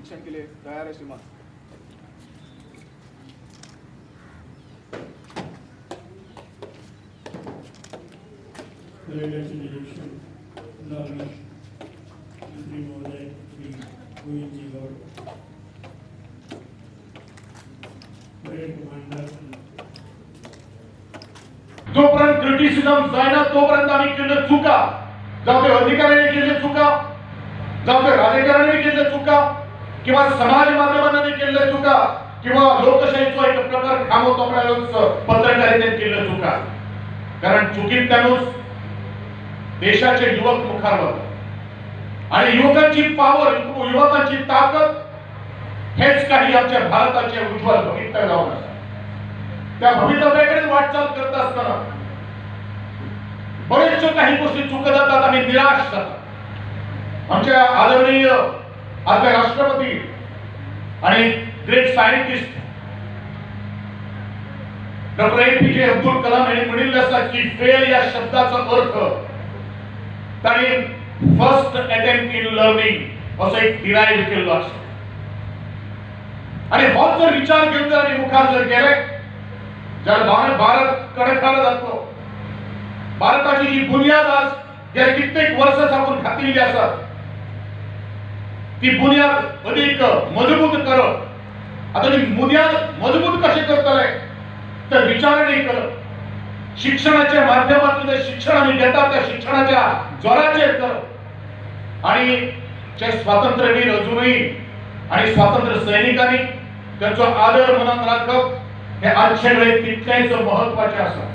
निरीक्षण के लिए तैयार है श्रीमान। परेडाचे निरीक्षण मंत्री महोदय श्री गोविंदजी गौड, परेड कमांडर। जोपर्यंत क्रिटिसिझम जायना तोपर्यंत आम्ही केल्ल्यो चुका, जावं ते अधिकाऱ्यांनी केल्ल्यो चुका, जावं ते राजकारण्यांनी केल्ल्यो चुका किंवा समाज माध्यमांनी केल्ल्यो चुका किंवा लोकशाहीचो एक प्रकार खांबो तोपणालोच पत्रकारितेन केल्ल्यो चुका, कारण चुकींतल्यानूच देशाचे युवक मुखार वतात आणि युवकांची पावर, युवकांची ताकद हेच काही आमच्या भारताचे उज्ज्वल भवितव्य जावन आसा। त्या भवितव्याकडे वाटचाल करत असताना बरेचशो काही गोष्टी चुकत जातात आणि निराश जातात। आमच्या आदरणीय आदले राष्ट्रपती आणि great scientist doctor APJ Abdul Kalam यांनी म्हणिल्लें आसा की फेल या शब्दाचो अर्थ तांणी फर्स्ट अटेम्प्ट इन लर्निंग असो एक डिरायव्ह केल्लो आसा। आणि होच जर विचार घेवन जर आमी मुखार जर गेले जाल्यार भारत कडेकार जातलो। भारताची जी बुन्याद आज गेले कित्येक वर्सां साकून घातिल्ली आसा ती बुन्याद अदीक मजबूत करप। आतां ती बुन्याद मजबूत कशें करतले तर विचारणी करप, शिक्षणाच्या माध्यमांतून जे शिक्षण आमी घेतात त्या शिक्षणाच्या जोराचेर करप आणि जे स्वातंत्र्यवीर अजूनही आणि स्वातंत्र्य सैनिकांनी त्यांचो आदर मनात राखप हे आजचे वेळेत तितलेंच महत्वाचें आसा।